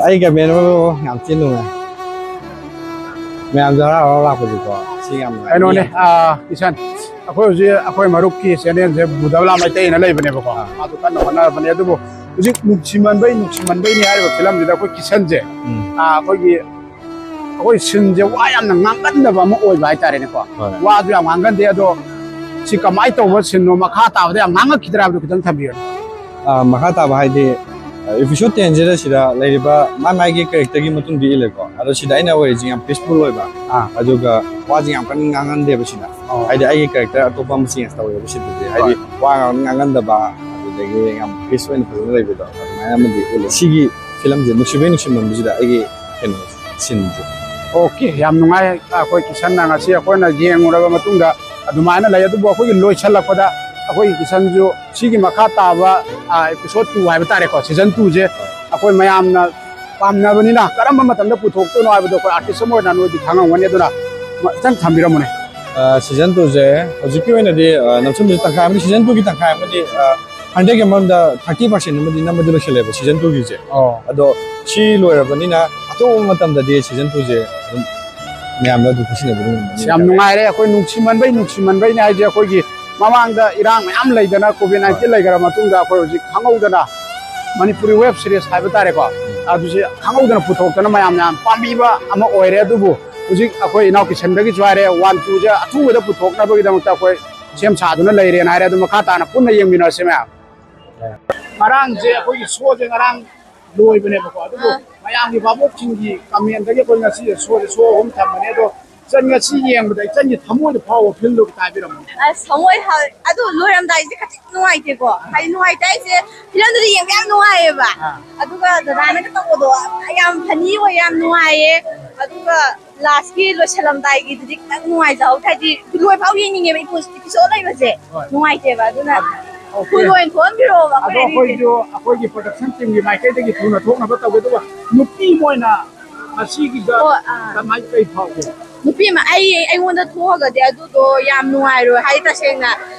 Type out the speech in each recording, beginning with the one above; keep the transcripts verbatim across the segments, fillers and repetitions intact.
ꯑꯩ ꯀꯃꯦꯟ ꯑꯃ ꯌꯥꯝ ꯊꯤꯅ ꯅꯨꯡꯉꯥꯏ꯫ ꯃꯌꯥꯝꯁꯨ ꯍꯔꯥꯎ ꯍꯔꯥꯎ ꯂꯥꯛꯄꯁꯦꯀꯣ꯫ ꯁꯤ ꯌꯥꯝ ꯅꯨꯡꯉꯥꯏ꯫ ꯀꯩꯅꯣꯅꯦ, ꯑꯥ, ꯀꯤꯁꯟ, ꯑꯩꯈꯣꯏ ꯍꯧꯖꯤꯛ ꯑꯩꯈꯣꯏ ꯃꯔꯨꯞꯀꯤ ꯆꯦꯅꯦꯜꯁꯦ ꯕꯨꯙꯕꯂꯥ ꯃꯩꯇꯩꯅ ꯂꯩꯕꯅꯦꯕꯀꯣ꯫ ꯑꯥ꯫ ꯃꯥꯁꯨ ꯀꯟꯅ ꯍꯣꯠꯅꯔꯕꯅꯦ꯫ ꯑꯗꯨꯕꯨ ꯍꯧꯖꯤꯛ ꯅꯨꯡꯁꯤꯃꯟꯕꯩ, ꯅꯨꯡꯁꯤꯃꯟꯕꯩꯅꯤ ꯍꯥꯏꯔꯤꯕ ꯐꯤꯂꯝꯁꯤꯗ ꯑꯩꯈꯣꯏ ꯀꯤꯁꯟꯁꯦ, ꯎꯝ꯫ ꯑꯥ, ꯑꯩꯈꯣꯏꯒꯤ, ꯑꯩꯈꯣꯏ ꯁꯤꯟꯁꯦ ꯋꯥ ꯌꯥꯝꯅ ꯉꯥꯡꯒꯟꯗꯕ ꯑꯃ ꯑꯣꯏꯕ ꯍꯥꯏꯇꯥꯔꯦꯅꯦꯀꯣ꯫ ꯍꯣꯏ꯫ ꯋꯥꯁꯨ ꯌꯥꯝ ꯉꯥꯡꯒꯟꯗꯦ꯫ ꯑꯗꯣ ꯁꯤ ꯀꯃꯥꯏꯅ ꯇꯧꯕ ꯁꯤꯟꯅꯣ, ꯃꯈꯥ ꯇꯥꯕꯗ ꯌꯥꯝ ꯉꯥꯡꯉꯛꯈꯤꯗ꯭ꯔꯥ ꯍꯥꯏꯕꯗꯣ ꯈꯤꯇꯪ ꯊꯝꯕꯤꯌꯨꯅꯦ꯫ ꯑꯥ, ꯃꯈꯥ ꯇꯥꯕ ꯍꯥꯏꯗꯤ, ꯑ, episode ten ꯁꯤꯗ ꯁꯤꯗ ꯂꯩꯔꯤꯕ ꯃꯥꯏ ꯃꯥꯏꯒꯤ character ꯒꯤ ꯃꯇꯨꯡꯗ ꯏꯜꯂꯦꯀꯣ꯫ ꯑꯗꯣ ꯁꯤꯗ ꯑꯩꯅ ꯑꯣꯏꯔꯤꯁꯦ ꯌꯥꯝ peaceful ꯑꯣꯏꯕ, ꯑꯥ꯫ ꯑꯗꯨꯒ ꯋꯥꯁꯦ ꯌꯥꯝ ꯀꯟꯅ ꯉꯥꯡꯍꯟꯗꯦꯕ ꯁꯤꯗ꯫ ꯑꯣ꯫ ꯍꯥꯏꯗꯤ ꯑꯩꯒꯤ character ꯑꯇꯣꯞꯄ ꯑꯃ change ꯇꯧꯋꯦꯕ ꯁꯤꯗꯗꯤ꯫ ꯍꯥꯏꯗꯤ ꯍꯣꯏ꯫ ꯋꯥ ꯉꯥꯡ-, ꯉꯥꯡꯍꯟꯗꯕ, ꯑꯗꯨꯗꯒꯤ ꯌꯥꯝ peace ꯑꯣꯏꯅ ꯐꯖꯅ ꯂꯩꯕꯗꯣ ꯑꯗꯨꯃꯥꯏꯅ ꯑꯃꯗꯤ ꯎꯠꯂꯦ꯫ ꯁꯤꯒꯤ ꯐꯤꯂꯝꯁꯦ ꯅꯨꯡꯁꯤꯕꯩ ꯅꯨꯡꯁꯤꯃꯟꯕꯁꯤꯗ ꯑꯩꯒꯤ ꯀꯩꯅꯣ ꯁꯤꯟꯁꯦ꯫ OK, ꯌꯥꯝ ꯅꯨꯡꯉꯥꯏ꯫ ꯑꯩꯈꯣꯏ ꯀꯤꯁꯟꯅ ꯉꯁꯤ ꯑꯩꯈꯣꯏꯅ ꯌꯦꯡꯉꯨꯔꯕ ꯃꯇꯨꯡꯗ ꯑꯗꯨꯃꯥꯏꯅ ꯂꯩ꯫ ꯑꯗꯨꯕꯨ ꯑꯩꯈꯣꯏꯒꯤ ꯂꯣꯏꯁꯤꯜꯂꯛꯄꯗ ꯑꯩꯈꯣꯏꯒꯤ ꯀꯤꯁꯟꯁꯨ ꯁꯤꯒꯤ ꯃꯈꯥ ꯇꯥꯕ, ꯑ, episode two ꯍꯥꯏꯕ ꯇꯥꯔꯦꯀꯣ, season two ꯁꯦ ꯑꯩꯈꯣꯏ ꯃꯌꯥꯝꯅ ꯄꯥꯝꯅꯕꯅꯤꯅ ꯀꯔꯝꯕ ꯃꯇꯝꯗ ꯄꯨꯊꯣꯛꯇꯣꯏꯅꯣ ꯍꯥꯏꯕꯗꯣ ꯑꯩꯈꯣꯏ artist ꯑꯃ ꯑꯣꯏꯅ ꯅꯣꯏꯗꯤ ꯈꯪꯉꯝꯒꯅꯤ꯫ ꯑꯗꯨꯅ ꯈꯤꯇꯪ ꯊꯝꯕꯤꯔꯝꯃꯨꯅꯦ꯫ ꯑ, season two ꯁꯦ ꯍꯧꯖꯤꯛꯀꯤ ꯑꯣꯏꯅꯗꯤ, ꯑ, ꯅꯝꯁꯤꯟꯕꯁꯦ ꯇꯪꯈꯥꯏ ꯑꯃꯗꯤ, season two ꯒꯤ ꯇꯪꯈꯥꯏ ꯑꯃꯗꯤ, ꯑ, hundred ꯒꯤ ꯃꯅꯨꯡꯗ thirty percent ꯑꯃꯗꯤ ꯅꯝꯕꯗꯤ ꯂꯣꯏꯁꯤꯜꯂꯦꯕ season two ꯒꯤꯁꯦ꯫ ꯑꯣ꯫ ꯑꯗꯣ ꯁꯤ ꯂꯣꯏꯔꯕꯅꯤꯅ ꯑꯇꯣꯞꯄ ꯃꯇꯝꯗꯗꯤ season two ꯁꯦ ꯑꯗꯨꯝ ꯃꯌꯥꯝꯗ ꯑꯗꯨꯝ ꯄꯤꯁꯤꯟꯅꯕ ꯉꯝꯒꯅꯤ꯫ ꯌꯥꯝ ꯅꯨꯡꯉꯥꯏꯔꯦ꯫ ꯑꯩꯈꯣꯏ ꯅꯨꯡꯁꯤꯃꯟꯕꯩ, ꯅꯨꯡꯁꯤꯃꯟꯕꯩꯅꯦ ꯍꯥꯏꯁꯦ꯫ ꯑꯩꯈꯣꯏꯒꯤ ꯃꯃꯥꯡꯗ ꯏꯔꯥꯡ ꯃꯌꯥꯝ ꯂꯩꯗꯅ, COVID nineteen ꯍꯣꯏ꯫ ꯂꯩꯈ꯭ꯔ ꯃꯇꯨꯡꯗ ꯑꯩꯈꯣꯏ ꯍꯧꯖꯤꯛ ꯈꯪꯍꯧꯗꯅ ꯃꯅꯤꯄꯨꯔꯤ web series ꯍꯥꯏꯕ ꯇꯥꯔꯦꯀꯣ, ꯑꯗꯨꯁꯦ ꯈꯪꯍꯧꯗꯅ ꯄꯨꯊꯣꯛꯇꯅ ꯃꯌꯥꯝꯅ ꯌꯥꯝ ꯄꯥꯝꯕꯤꯕ ꯑꯃ ꯑꯣꯏꯔꯦ꯫ ꯑꯗꯨꯕꯨ ꯍꯧꯖꯤꯛ ꯑꯩꯈꯣꯏ ꯏꯅꯥꯎ ꯀꯤꯁꯟꯗꯒꯤꯁꯨ ꯍꯥꯏꯔꯦ, one two ꯁꯦ ꯑꯊꯨꯕꯗ ꯄꯨꯊꯣꯛꯅꯕꯒꯤꯗꯃꯛꯇ ꯑꯩꯈꯣꯏ ꯁꯦꯝ ꯁꯥꯗꯨꯅ ꯂꯩꯔꯦꯅ ꯍꯥꯏꯔꯦ꯫ ꯑꯗꯨ ꯃꯈꯥ ꯇꯥꯅ ꯄꯨꯟꯅ ꯌꯦꯡꯃꯤꯟꯅꯔꯁꯤ ꯃꯌꯥꯝ꯫ ꯉꯔꯥꯡꯁꯦ ꯑꯩꯈꯣꯏꯒꯤ show ꯁꯦ ꯉꯔꯥꯡ ꯂꯣꯏꯕꯅꯦꯕꯀꯣ, ꯑꯗꯨꯕꯨ ꯑꯥ꯫ ꯃꯌꯥꯝꯒꯤ ꯚꯥꯕꯣꯛꯁꯤꯡꯒꯤ comment ꯇꯒꯤ ꯑꯩꯈꯣꯏ ꯉꯁꯤ show ꯁꯦ, show ꯑꯍꯨꯝ ꯊꯝꯕꯅꯦ꯫ ꯑꯗꯣ ꯏꯆꯟ ꯉꯁꯤ ꯌꯦꯡꯕꯗ ꯏꯆꯟꯒꯤ ꯊꯃꯣꯏꯗ ꯐꯥꯎꯕ feel ꯗꯣ ꯈꯤꯇ ꯍꯥꯏꯕꯤꯔꯝꯃꯣ꯫ ꯑꯁ, ꯊꯃꯣꯏ ꯍꯥ-, ꯑꯗꯨ ꯂꯣꯏꯔꯝꯗꯥꯏꯁꯦ ꯈꯤꯇꯪ ꯅꯨꯡꯉꯥꯏꯇꯦꯀꯣ꯫ ꯍꯥꯏꯗꯤ ꯅꯨꯡꯉꯥꯏꯇꯦ ꯍꯥꯏꯁꯦ, ꯐꯤꯂꯝꯗꯨꯗꯤ ꯌꯦꯡꯕ ꯌꯥꯝ ꯅꯨꯡꯉꯥꯏꯌꯦꯕ꯫ ꯑꯥ꯫ ꯑꯗꯨꯒ ꯗꯗꯥꯅꯒ ꯇꯧꯕꯗꯣ ꯌꯥꯝ funny ꯑꯣꯏ, ꯌꯥꯝ ꯅꯨꯡꯉꯥꯏꯌꯦ꯫ ꯑꯗꯨꯒ last ꯀꯤ ꯂꯣꯏꯁꯜꯂꯝꯗꯥꯏꯒꯤꯗꯨꯗꯤ ꯈꯤꯇꯪ ꯅꯨꯡꯉꯥꯏꯖꯍꯧꯗꯦ꯫ ꯍꯥꯏꯗꯤ ꯂꯣꯏꯐꯥꯎ ꯌꯦꯡꯅꯤꯡꯉꯦꯕ, episode ꯂꯩꯕꯁꯦ꯫ ꯍꯣꯏ꯫ ꯅꯨꯡꯉꯥꯏꯇꯦꯕ꯫ ꯑꯗꯨꯅ ꯑꯣꯀꯦ꯫ Full ꯑꯣꯏꯅ ꯊꯣꯛꯍꯟꯕꯤꯔꯛꯑꯣꯕ ꯑꯩꯈꯣꯏ ꯑꯗꯣ ꯑꯅꯤꯁꯦ꯫ ꯑꯩꯈꯣꯏꯁꯨ ꯑꯩꯈꯣꯏꯒꯤ production team ꯒꯤ ꯃꯥꯏꯀꯩꯗꯒꯤ ꯊꯨꯅ ꯊꯣꯛꯅꯕ ꯇꯧꯒꯦ꯫ ꯑꯗꯨꯒ ꯅꯨꯄꯤ ꯑꯃ ꯑꯣꯏꯅ ꯃꯁꯤꯒꯤꯗ ꯑꯣ, ꯑꯥ꯫ ꯀꯃꯥꯏ ꯀꯩ ꯐꯥꯎꯒꯦ? ꯅꯨꯄꯤ ꯑꯃ, ꯑꯩ, ꯑꯩꯉꯣꯟꯗ ꯊꯣꯛꯑꯒꯗꯤ ꯑꯗꯨꯗꯣ ꯌꯥꯝ ꯅꯨꯡꯉꯥꯏꯔꯣꯏ꯫ ꯍꯥꯏꯗꯤ ꯇꯁꯦꯡꯅ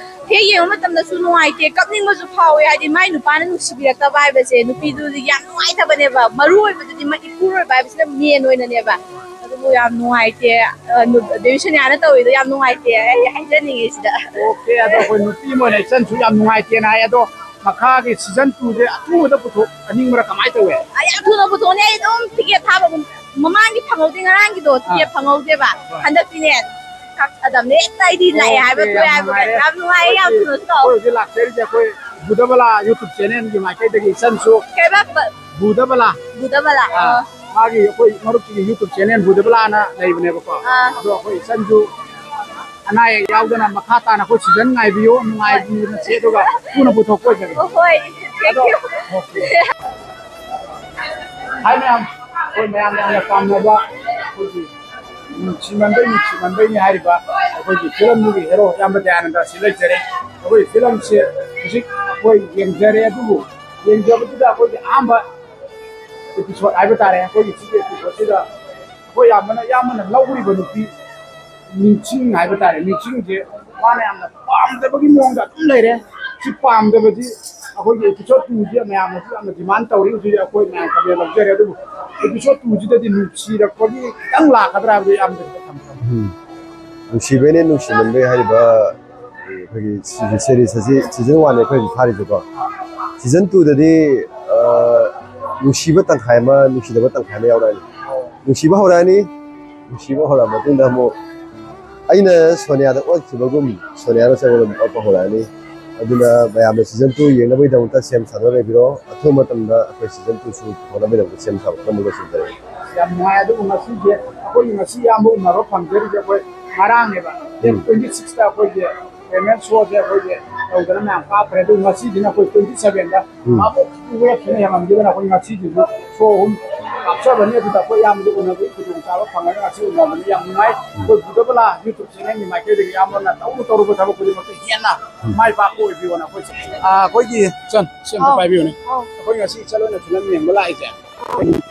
ꯍꯦꯛ ꯌꯦꯡꯕ ꯃꯇꯝꯗꯁꯨ ꯅꯨꯡꯉꯥꯏꯇꯦ, ꯀꯞꯅꯤꯡꯕꯁꯨ ꯐꯥꯎꯋꯦ꯫ ꯍꯥꯏꯗꯤ ꯃꯥꯏ ꯅꯨꯄꯥꯅ ꯅꯨꯡꯁꯤꯕꯤꯔꯛꯇꯕ ꯍꯥꯏꯕꯁꯦ ꯅꯨꯄꯤꯗꯨꯗꯤ ꯌꯥꯝ ꯅꯨꯡꯉꯥꯏꯇꯕꯅꯦꯕ꯫ ꯃꯔꯨ ꯑꯣꯏꯕꯗꯨꯗꯤ ꯃꯥ ꯏꯄꯨꯔꯣꯏꯕ ꯍꯥꯏꯕꯁꯤꯅ ꯃꯦꯟ ꯑꯣꯏꯅꯅꯦꯕ꯫ ꯑꯗꯨꯕꯨ ꯌꯥꯝ ꯅꯨꯡꯉꯥꯏꯇꯦ꯫ ꯑ, ꯅꯨ-, ꯗꯦꯕꯤꯁꯣꯅꯤꯌꯥꯅ ꯇꯧꯔꯤꯗꯣ ꯌꯥꯝ ꯅꯨꯡꯉꯥꯏꯇꯦ, ꯑꯩ ꯍꯥꯏꯖꯅꯤꯡꯉꯦ ꯁꯤꯗ꯫ ꯑꯣꯀꯦ, ꯑꯗꯣ ꯑꯩꯈꯣꯏ ꯅꯨꯄꯤ ꯑꯃ ꯑꯣꯏꯅ ꯏꯆꯟꯁꯨ ꯌꯥꯝ ꯅꯨꯡꯉꯥꯏꯇꯦꯅ ꯍꯥꯏ꯫ ꯑꯗꯣ ꯃꯈꯥꯒꯤ ꯁꯤꯖꯟ ꯇꯨꯁꯦ ꯑꯊꯨꯕꯗ ꯄꯨꯊꯣꯛꯍꯟꯅꯤꯡꯕ꯭ꯔꯥ, ꯀꯃꯥꯏꯅ ꯇꯧꯋꯦ? ꯑ, ꯌꯥꯝ ꯊꯨꯅ ꯄꯨꯊꯣꯛꯅꯤ꯫ ꯑꯩ ꯑꯗꯨꯝ ꯇꯤꯀꯦꯠ ꯊꯥꯕ ꯑꯗꯨꯝ, ꯃꯃꯥꯡꯒꯤ ꯐꯪꯍꯧꯗꯦ, ꯉꯔꯥꯡꯒꯤꯗꯣ ꯇꯤꯀꯦꯠ ꯑꯥ꯫ ꯐꯪꯍꯧꯗꯦꯕ꯫ ꯍꯣꯏ꯫ ꯍꯟꯗꯛꯇꯤꯅꯦ, ꯀꯛ-, ꯑꯗꯨꯝ ꯍꯦꯛꯇ ꯑꯩꯗꯤ ꯂꯥꯛꯑꯦ ꯍꯥꯏꯕ, ꯑꯣꯀꯦ, ꯊꯣꯛꯑꯦ ꯌꯥꯝ ꯍꯥꯏꯕ ꯅꯨꯡꯉꯥꯏꯔꯦ꯫ ꯌꯥꯝ ꯅꯨꯡꯉꯥꯏꯌꯦ, ꯌꯥꯝ ꯑꯣꯀꯦ, ꯊꯨꯅꯁꯨ ꯇꯧ꯫ ꯑꯩꯈꯣꯏ ꯍꯧꯖꯤꯛ ꯂꯥꯛꯆꯔꯤꯁꯦ ꯑꯩꯈꯣꯏ ꯕꯨꯙꯕꯂꯥ YouTube ꯆꯦꯅꯦꯜꯒꯤ ꯃꯥꯏꯀꯩꯗꯒꯤ ꯏꯆꯟꯁꯨ꯫ ꯀꯩꯕ? ꯕ-, ꯕꯨꯙꯕꯂꯥ꯫ ꯕꯨꯙꯕꯂꯥ꯫ ꯑꯥ, ꯑꯣ꯫ ꯃꯥꯒꯤ ꯑꯩꯈꯣꯏ ꯃꯔꯨꯞꯀꯤ YouTube ꯆꯦꯅꯦꯜ ꯕꯨꯙꯕꯂꯥꯅ ꯂꯩꯕꯅꯦꯕꯀꯣ꯫ ꯑꯥ꯫ ꯑꯗꯣ ꯑꯩꯈꯣꯏ ꯏꯆꯟꯁꯨ ꯑꯅꯥ ꯑꯌꯦꯛ ꯌꯥꯎꯗꯅ ꯃꯈꯥ ꯇꯥꯅ ꯑꯩꯈꯣꯏ ꯁꯤꯖꯟ ꯉꯥꯏꯕꯤꯌꯨ, ꯍꯣꯏ꯫ ꯅꯨꯡꯉꯥꯏꯕꯤꯔꯁꯤ, ꯑꯗꯨꯒ ꯊꯨꯅ ꯄꯨꯊꯣꯛꯄ ꯑꯣꯏꯖꯒꯦ꯫ ꯑꯣ, ꯍꯣꯏ꯫ Thank ꯑꯗꯣ, you꯫ ꯑꯣꯀꯦ꯫ ꯍꯥꯏ ꯃꯌꯥꯝ, ꯑꯩꯈꯣꯏ ꯃꯌꯥꯝꯅ ꯌꯥꯝꯅ ꯄꯥꯝꯅꯕ ꯑꯩꯈꯣꯏꯒꯤ ꯅꯨꯡꯁꯤꯃꯟꯕꯩ, ꯅꯨꯡꯁꯤꯃꯟꯕꯩꯅꯤ ꯍꯥꯏꯔꯤꯕ ꯑꯩꯈꯣꯏꯒꯤ ꯐꯤꯂꯝꯗꯨꯒꯤ ꯍꯦꯔꯣ ꯏꯌꯥꯝꯕ ꯗꯌꯥꯅꯟꯗ ꯑꯁꯤ ꯂꯩꯖꯔꯦ꯫ ꯑꯩꯈꯣꯏ ꯐꯤꯂꯝꯁꯦ ꯍꯧꯖꯤꯛ ꯑꯩꯈꯣꯏ ꯌꯦꯡꯖꯔꯦ, ꯑꯗꯨꯕꯨ ꯌꯦꯡꯖꯕꯗꯨꯗ ꯑꯩꯈꯣꯏꯒꯤ ꯑꯍꯥꯟꯕ episode ꯍꯥꯏꯕ ꯇꯥꯔꯦ, ꯑꯩꯈꯣꯏꯒꯤ ꯁꯤꯒꯤ episode ꯁꯤꯗ ꯑꯩꯈꯣꯏ ꯌꯥꯝꯕꯅ, ꯏꯌꯥꯝꯕꯅ ꯂꯧꯔꯤꯕ ꯅꯨꯄꯤ ꯅꯤꯡꯁꯤꯡ ꯍꯥꯏꯕ ꯇꯥꯔꯦ, ꯅꯤꯡꯁꯤꯡꯁꯦ ꯃꯥꯅ ꯌꯥꯝꯅ ꯄꯥꯝꯗꯕꯒꯤ ꯃꯑꯣꯡꯗ ꯑꯗꯨꯝ ꯂꯩꯔꯦ꯫ ꯁꯤ ꯄꯥꯝꯗꯕꯁꯤ ꯑꯩꯈꯣꯏꯒꯤ episode two ꯁꯤ ꯃꯌꯥꯝꯅꯁꯨ ꯌꯥꯝꯅ demand ꯇꯧꯔꯤ꯫ ꯍꯧꯖꯤꯛ ꯑꯩꯈꯣꯏ ꯃꯌꯥꯝ comment ꯂꯧꯖꯔꯦ, ꯑꯗꯨꯕꯨ episode two ꯁꯤꯗꯗꯤ ꯅꯨꯡꯁꯤꯔꯛꯄꯒꯤ ꯈꯤꯇꯪ ꯂꯥꯛꯀꯗ꯭ꯔꯥ ꯍꯥꯏꯕꯗꯨ ꯌꯥꯝꯅ ꯈꯤꯇꯪ ꯊꯝ-, ꯎꯝ꯫ ꯅꯨꯡꯁꯤꯕꯩꯅꯦ ꯅꯨꯡꯁꯤꯃꯟꯕꯩ ꯍꯥꯏꯔꯤꯕ ꯑꯩꯈꯣꯏꯒꯤ series ꯑꯁꯤ season one ꯅꯦ ꯑꯩꯈꯣꯏ ꯍꯧꯖꯤꯛ ꯊꯥꯔꯤꯁꯦꯀꯣ꯫ Season two ꯗꯗꯤ, ꯑ, ꯅꯨꯡꯁꯤꯕ ꯇꯪꯈꯥꯏ ꯑꯃ, ꯅꯨꯡꯁꯤꯗꯕ ꯇꯪꯈꯥꯏ ꯑꯃ ꯌꯥꯎꯔꯛꯑꯅꯤ꯫ ꯅꯨꯡꯁꯤꯕ ꯍꯧꯔꯛꯑꯅꯤ, ꯅꯨꯡꯁꯤꯕ ꯍꯧꯔꯛꯑ ꯃꯇꯨꯡꯗ ꯑꯃꯨꯛ ꯑꯩꯅ ꯁꯣꯅꯤꯌꯥꯗ ꯑꯣꯠꯈꯤꯕꯒꯨꯝ ꯁꯣꯅꯤꯌꯥꯅꯁꯨ ꯑꯩꯉꯣꯟꯗ ꯑꯃꯨꯛ ꯑꯣꯠꯄ ꯍꯧꯔꯛꯑꯅꯤ꯫ ꯑꯗꯨꯅ ꯃꯌꯥꯝꯅ season two ꯌꯦꯡꯅꯕꯒꯤꯗꯃꯛꯇ ꯁꯦꯝ ꯁꯥꯗꯨꯅ ꯂꯩꯕꯤꯔꯣ꯫ ꯑꯊꯨꯕ ꯃꯇꯝꯗ ꯑꯩꯈꯣꯏ season two ꯁꯨ ꯄꯨꯊꯣꯛꯅꯕꯒꯤꯗꯃꯛꯇ ꯁꯦꯝ ꯁꯥꯕ ꯀꯟꯅ ꯂꯣꯏꯁꯤꯟꯖꯔꯒꯦ꯫ ꯌꯥꯝ ꯅꯨꯡꯉꯥꯏ꯫ ꯑꯗꯨꯕꯨ ꯉꯁꯤꯁꯦ ꯑꯩꯈꯣꯏꯒꯤ ꯉꯁꯤ ꯏꯌꯥꯝꯕ ꯎꯅꯕ ꯐꯪꯖꯔꯤꯁꯦ ꯑꯩꯈꯣꯏ ꯉꯔꯥꯡꯅꯦꯕ, date ꯎꯝ꯫ Twenty six ꯇ ꯑꯩꯈꯣꯏꯒꯤ payment show ꯁꯦ ꯑꯩꯈꯣꯏꯒꯤ ꯇꯧꯗꯅ ꯃꯌꯥꯝ ꯀꯥꯞꯈ꯭ꯔꯦ꯫ ꯑꯗꯨ ꯉꯁꯤꯁꯤꯅ ꯑꯩꯈꯣꯏ twenty seven ꯗ ꯎꯝ꯫ ꯑꯃꯨꯛ wave ꯁꯤꯅ ꯍꯦꯟꯃꯟꯈꯤꯗꯅ ꯑꯩꯈꯣꯏ ꯉꯁꯤꯁꯤꯁꯨ show ꯑꯍꯨꯝ ꯀꯥꯞꯆꯕꯅꯤ꯫ ꯑꯗꯨꯗ ꯑꯩꯈꯣꯏ ꯏꯌꯥꯝꯕꯗ ꯎꯅꯕꯒꯤ ꯈꯨꯗꯣꯡꯆꯥꯕ ꯐꯪꯉꯒ ꯉꯁꯤ ꯎꯅꯕꯅꯤ꯫ ꯌꯥꯝ ꯅꯨꯡꯉꯥꯏ꯫ ꯎꯝ꯫ ꯑꯩꯈꯣꯏ ꯕꯨꯙꯕꯂꯥ YouTube channel ꯒꯤ ꯃꯥꯏꯀꯩꯗꯒꯤ ꯏꯌꯥꯝꯕꯅ ꯇꯧꯔꯨ ꯇꯧꯔꯨꯕ ꯊꯕꯛ ꯈꯨꯗꯤꯡꯃꯛꯇ ꯍꯦꯟꯅ ꯎꯝ꯫ ꯃꯥꯏ ꯄꯥꯛꯄ ꯑꯣꯏꯕꯤꯌꯣꯅ ꯑꯩꯈꯣꯏ, ꯑꯥ, ꯑꯩꯈꯣꯏꯒꯤ ꯏꯆꯟ, ꯁꯤ ꯑꯝꯇ ꯑꯧ꯫ ꯄꯥꯏꯕꯤꯌꯨꯅꯦ꯫ ꯑꯧ꯫ ꯑꯩꯈꯣꯏ ꯉꯁꯤ ꯏꯆꯟ ꯍꯣꯏꯅ ꯐꯤꯂꯝ ꯌꯦꯡꯕ ꯂꯥꯛꯏꯁꯦ ꯑꯩꯈꯣꯏ